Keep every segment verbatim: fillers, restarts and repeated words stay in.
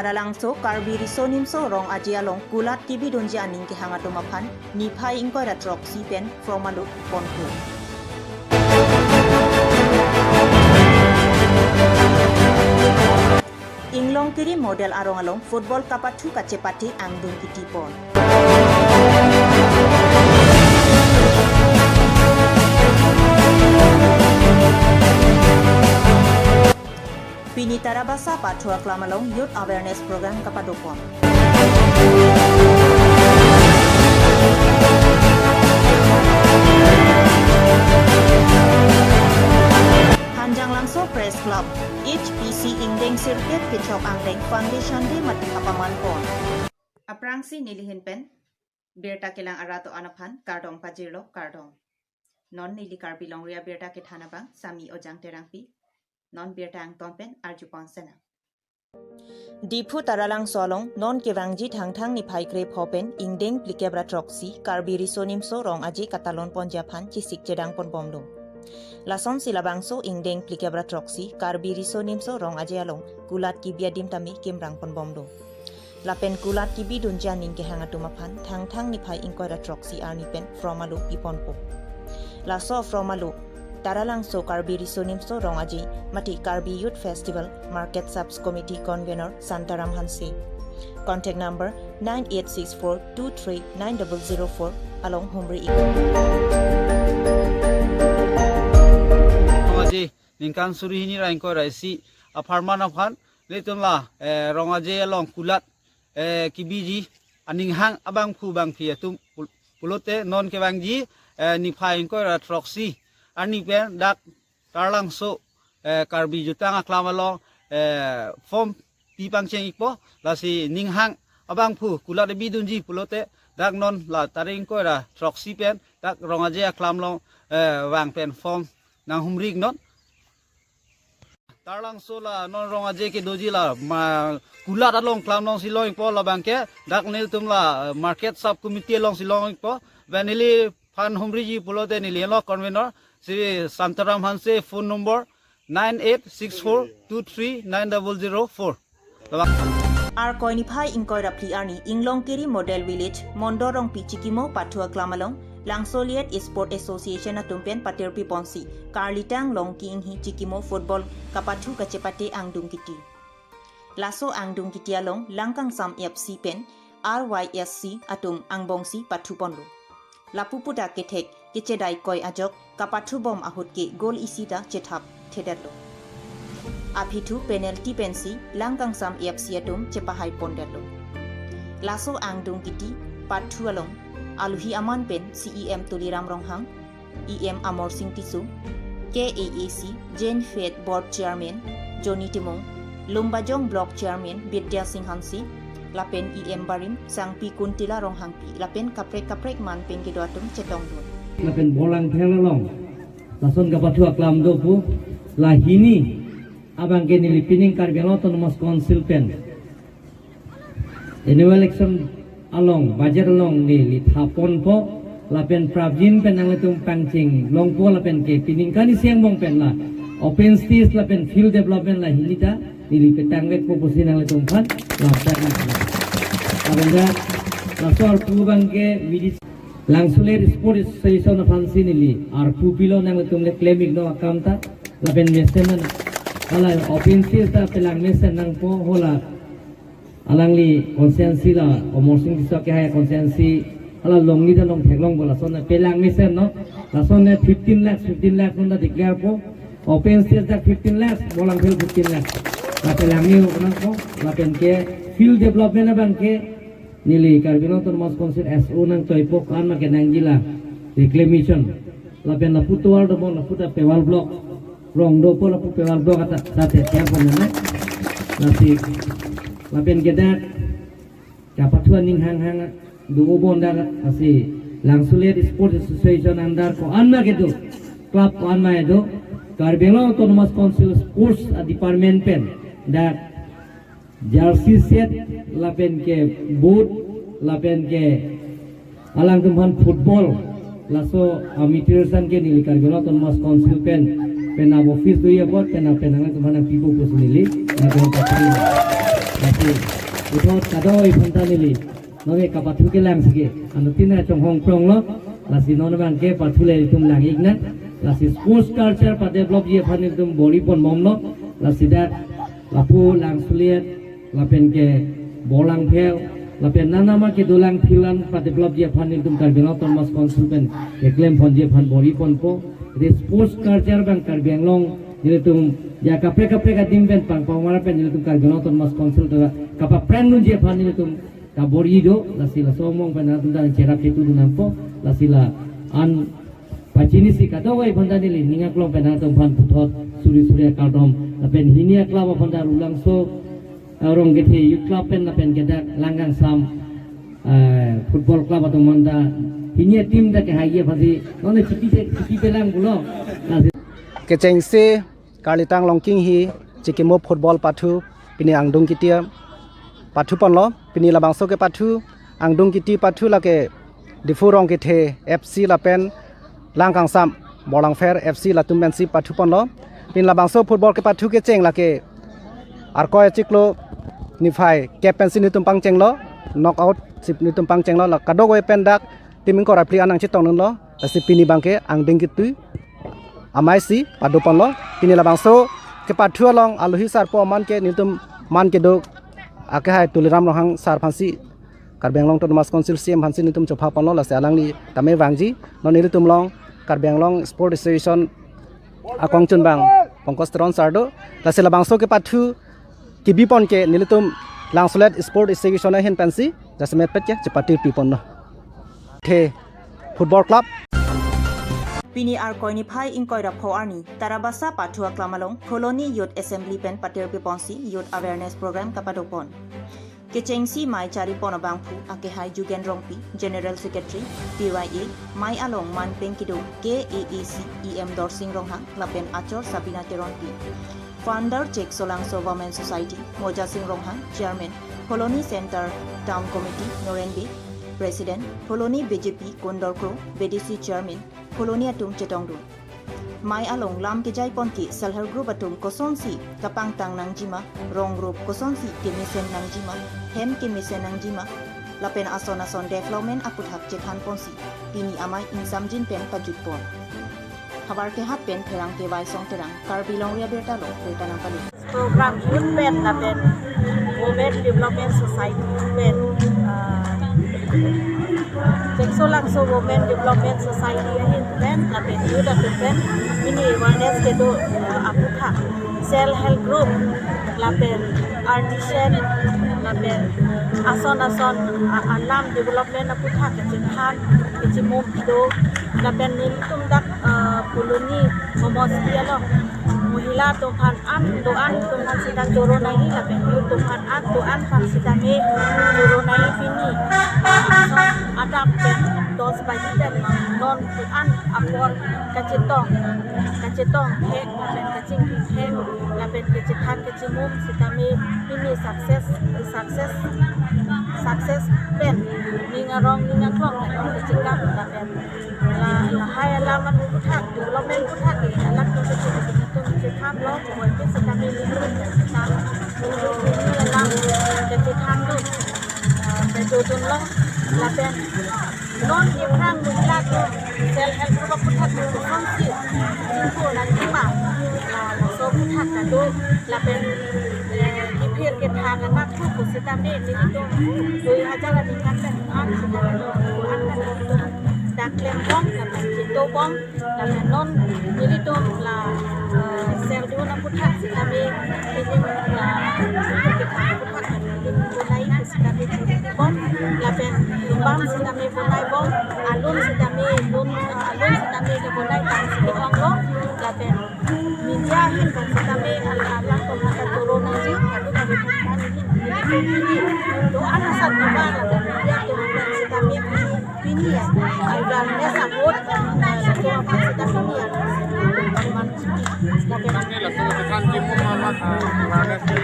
Taralangso Karbi Riso Nimso Rong Aje along kulat kibidunji aning kehang atum aphan niphai ingkoi ra throksi pen from alo ponpo. Inglongkiri Model Arong along football kapathu kachepate angdung kitipon. Pini Tarabasa Pathu Aklam along Youth Awareness Program kapadopon. Hanjanglangso Press Club, H P C ingdeng sirkep kechok angdeng Foundation Day mati kapamanpon. Aphrangsi nelihin pen birta kelang arato anaphan kardom pajirlo, kardom. Non neli Karbi Longri Abirta kethan abang Sami Ojang Terangpi. Non birta angton pen arjupon sena. Diphu Taralangso along non kevangji Thangthang niphai krepho pen ingdeng phlikep ra throksi Karbi Riso Nimso Rong Aje katalonponji aphan chesik chedangponbomlo. Lasonsi labangso ingdeng phlikep ra throksi Karbi Riso Nimso Rong Aje along kulat kibi adim tame kimrangponbomlo. Lapen kulat kibidunji aning kehang atum aphan Thangthang niphai ingkoi ra throksi arni pen from alo piponpo. Laso from alo Taralangso Karbi Riso Nimso Rong Aje mati Karbi Youth Festival Market Subs Committee Convenor Santaram Hanse. Contact number nine eight six four two three nine double zero four along humri ik. Rong Aje ningkan suri hini ra ingkoi ra isi apharman aphan nelitum la, eh, Rong Aje along kulat, eh, kibiji aning hang abangphu bangphi atum pul-, pulote non kevangji, eh, niphai ingkoi ra throksi arni pen dak Taralangso, eh, Karbi Jutang Aklam along, eh, form pi pangcheng ikpo, lasi ning hang abangphu kulat bidunji pulote dak non la tarik ingkoi ra throksi pen dak Rong Aje Aklam along, eh, vang pen form nanghumri iknon. Taralangso la non Rong Aje kedoji la ma kulat along klam alongsi long ikpo, labangke dak nelitum la, eh, Market Sub Committee alongsi long ikpo. Pen neliphan humriji pulote neli lo convenor Shri Santaram Hanse, phone number nine eight six four two three nine double zero four. Arkoi niphai ingkoi ra phli arni Inglongkiri Model Village, Mondorongpi Chikimo Pathu Aklam along Langsoliet Sport Association atum pen patirpiponsi Karlitang Longki Inghi Chikimo football kapathu kachepate angdung kiti. Laso angdung kiti along Langkangsam F C pen R Y S C atum angbongsi pathuponlo. Lapu puta kethek kechedai koi ajok kapathubom ahut ke goal isi ta chethap thedetlo. Aphi thu penalty pensi Langkangsam F C atum chepahaipondetlo. Laso angdung kiti pathu along aluhi aman pen C E M Tuliram Ronghang, E M Amarsing Tisso, K A A C Joint Fed Board Chairman Johnny Timung, Lumbajong Block Chairman Bidya Sing Hanse, lapen E M barim Sangpi Kuntila Ronghangpi, lapen kaprek kaprek man pen kedo atum chetongdun. Lapen Bolangphel along lason kapathu aklam do pu, lahini abangke neli pining Karbi Anglong Autonomous Council pen annual election along, budget along neli thaponpo, lapen prapjin pen nanglitum pangchinglongpo, lapen ke pining kani siang bong pen la open stage lapen field development lahini ta neli petangvekpo pusi nanglitum aphan lamtak nang. Abangke laso arpu abangke village Langsoliet Sport Association aphansi neli arpu pilo, nanglitum le klem iknon akam ta, lapen mesen nang, hala open stage ta pelang mesen nangpo, hala alangli constituency la Amarsing Tisso kehai constituency, hala longni ta long theklongpo, lason pelang mesennon, lason fifteen lakhs, fifteen lakhs non ta declare po, open stage ta fifteen lakhs, Bolangphel fifteen lakhs. La pelangni nangpo, lapen ke field development abangke neli Karbi Anglong Autonomous Council S O nangchoipo, ko-an ma kenangji la reclamation. Lapen lapu tovar dopo, lapu ta paved block rong dopo, lapu paved block ata, ta te kya pon na. Lasi, lapen ke dak kapathu aning hang hang do-o bon dak, lasi Langsoliet Sports Association under ko-an ma kedo, club ko-an ma kedo, Karbi Anglong Autonomous Council Sports, ah, Department pen dak jersey set, lapen ke boot, lapen ke alangtum aphan football, laso, ah, materials an ke neli Karbi Anglong Autonomous Council pen, pen ap office do apot, pen ap pen alangtum aphan pipo pusi neli, alangtum aphan Lasi puthot kadokave aphanta neli nonke kapathu kelang si ke anuttin chonghong pronglo. Lasi non abangke pathu le itum lang-iknang. Lasi sports culture padevelopji aphan itum bor-i pon bomlo. Lasi dak lapu Langsuliet lapen ke Borlangpher lapen nanama kedolang field an padevelopji aphan itum Karbi Anglong Autonomous Council pen keklem ponji aphan bor-i ponpo. Ri sports culture abang Karbi Anglong nelitum ya kaprek kaprek adim pen pangpangvar pen nelitum Karbi Anglong Autonomous Council ta kapaphrang dunji aphan nelitum kabor-i do. Lasi laso among pen atum ta cherap ketu dun nangpo. Lasi la-an pachinisi kadokave aphanta neli ning aklong pen atum aphan puthot suri suri akardom lapen hini a-club aphanta Rulangso, eh, Rongkethe Youth Club pen lapen ke dak Langkangsam, eh, Football Club atum aphanta hini a-team ta kehaiji aphansi nonke chiti che chiti pelang pulo. Lasi kechengsi Karlitang Longkinghi chikimo football pathu pini angdeng kiti pathu ponlo. Pini labangso kepathu angdeng kiti pathu lake Diphu Rongkethe F C lapen Langkangsam Borlangpher F C latum pensi pathu ponlo. Pini labangso football kepathu kecheng lake Arkoi achiklo niphai kep pensi nelitum pangchenglo, knockout si nelitum pangchenglo, la kadokave pen dak team ingkoi ra phli an nangchetongdunlo. Lasi pini abangke angdeng kiti amei si pado ponlo. Pini labangso kepathu along alohi sarpo aman ke nelitum man kedo akehai Tuliram Ronghang sir aphansi, Karbi Anglong Autonomous Council C E M aphansi nelitum chopha ponlo. Lasi alangli tame vangji non nelitum along Karbi Anglong Sport Association akongchunbang Pankaj Teron sir do. Lasi labangso kepathu kebi pon ke nelitum Langsuliet Sport Association ahin pensi jasemet pet ke chepathu pi ponlo. The Football Club. Pini Arkoi niphai ingkoi ra pho arni Tarabasa pathu aklam along Phuloni Youth Assembly pen patir pi ponsi Youth Awareness Program kapado pon. Kechengsi mei chari pon abangphu akehai Jugen Rongpi, General Secretary, P Y A, mei along man pen kedo K A A C E M Dorsing Ronghang lapen achor Sabina Teronpi, Founder Cheksolangso Women Society, Mojasing Ronghang, Chairman, Phuloni Center Town Committee, Noren Bey, President, Phuloni B J P Kondor Kro, B D C Chairman, Phuloni atum chetongdun. Mei along lam kejai pon ke self help group atum kosonsi kapangtang nangjima, rong rup kosonsi kemesen nangjima, hem kemesen nangjima, lapen ason ason development aputhak chethan ponsi pini amei ingsamjin pen pajut pon. Havar kehat pen pherangke Vaisong Terang, Karbi Longri Abirta along birta nangpale. Program youth pen lapen Women Development Society pen, ah, Cheksolangso Women Development Society ahin pen lapen youth atum pen pini awareness kedo, ah, aputhak self help group lapen artisan lapen ason ason, ah, alam development aputhak kachethan kachemum do lapen nelitum dak, ah, Phuloni homosti along mohila atum aphan an do-an atum aphan sita choro nangji lapen youth atum aphan an do-an aphan sitame choro nangji pini. Ason adap pen dos baji pen non do-an apor kachetong, kachetong hek lapen kachingki hek lapen kachethan kachemum sitame pini success, success, success pen ning arong ning aklong pen kachekam lapen la, lahai alam aputhak, development aputhak ke alam atum ke atum chethan lo, buat ke sitame alam kachethan do, ah, kachedun lo, lapen non kephrang mohila atum self help group aputhak atum kosonsi chingko nangjima, ah, laso aputhak kado, lapen, eh, kephir kethak anak thu pusitame nelitum dui hajar aningkan pen an sitame an kan nelitum dak klem bom lapen cheto bom lapen non nelitum la, eh, serdun aputhak sitame nelitum la kephir kethak aputhak nelitum bonai sitame cheto bom lapen tumbang sitame bonai bom, alun sitame lun, eh, alun sitame kebonai tang sitame onglo lapen media ahin pen sitame al-, alam atum aphan kachoro nangji, kadokave atum aphan ahin, ahin, ahin. Do-an asat kiba lapen media atum aphan sitame pini ya, awareness ahut, eh, latum aphan sitame pini ya, latum aphan lapen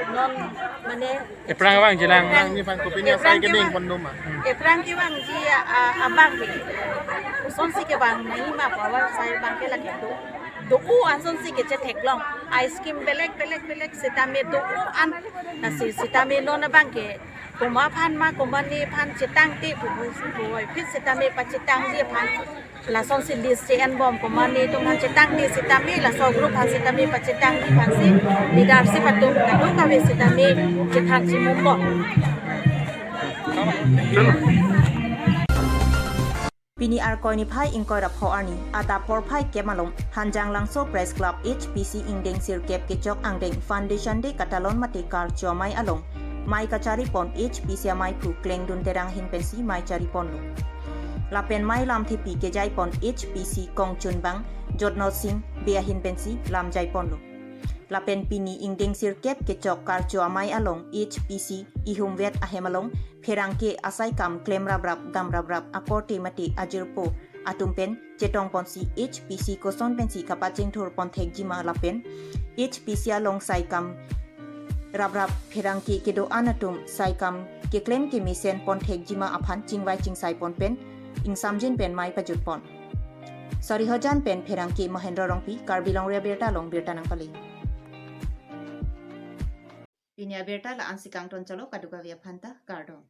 non mane ephrang vangji lang. Ephrang ni aphan kopine asai keding pon do ma? Ephrang kevangji, ah, abang ke. Kosonsi kevang nangji ma pu asai abang ke lake do. Do-o an asonsi kechetheklong. Ai scheme belek belek belek sitame do-o an. Lasi sitame non abang ke komat aphan ma komat ne aphan chetangte pu pu oi phit sitame pachetangji aphan. Lasonsi list che-enbom komat ne atum aphan chetangte sitame laso group aphan sitame pachetangji aphansi leadership atum kadokave sitame chethan chimumbom. Pini Arkoi niphai ingkoi ra pho arni adap porphai kep along Hanjanglangso Press Club H P C ingdeng sirkep kechok angdeng Foundation Day katalon mate karcho amei along mai kacharipon H P C amei phu Klengdun Terang ahin pensi mai chariponlo. Lapen mai lamthepi kejaipon H P C kongchunbang Jotno Sing Bey ahin pensi lam jaiponlo. Lapen pini ingdeng sirkep kechok karcho amei along H P C ihumvet ahem along pherangke asaikam klem raprap dam raprap akorte mate ajirpo atum pen chetongponsi H P C koson pensi kapachingthurpon thekjima lapen H P C along saikam raprap pherangke kedo-an atum saikam keklem kemesen pon thekjima aphan chingvai chingsaipon pen ingsamjin pen mai pajutpon. Sarihajan pen pherangke Mahendra Rongpi, Karbi Longri Abirta along birta nangpale. Pini abirta la-ansi kangton chalo, kadokave aphanta kardom.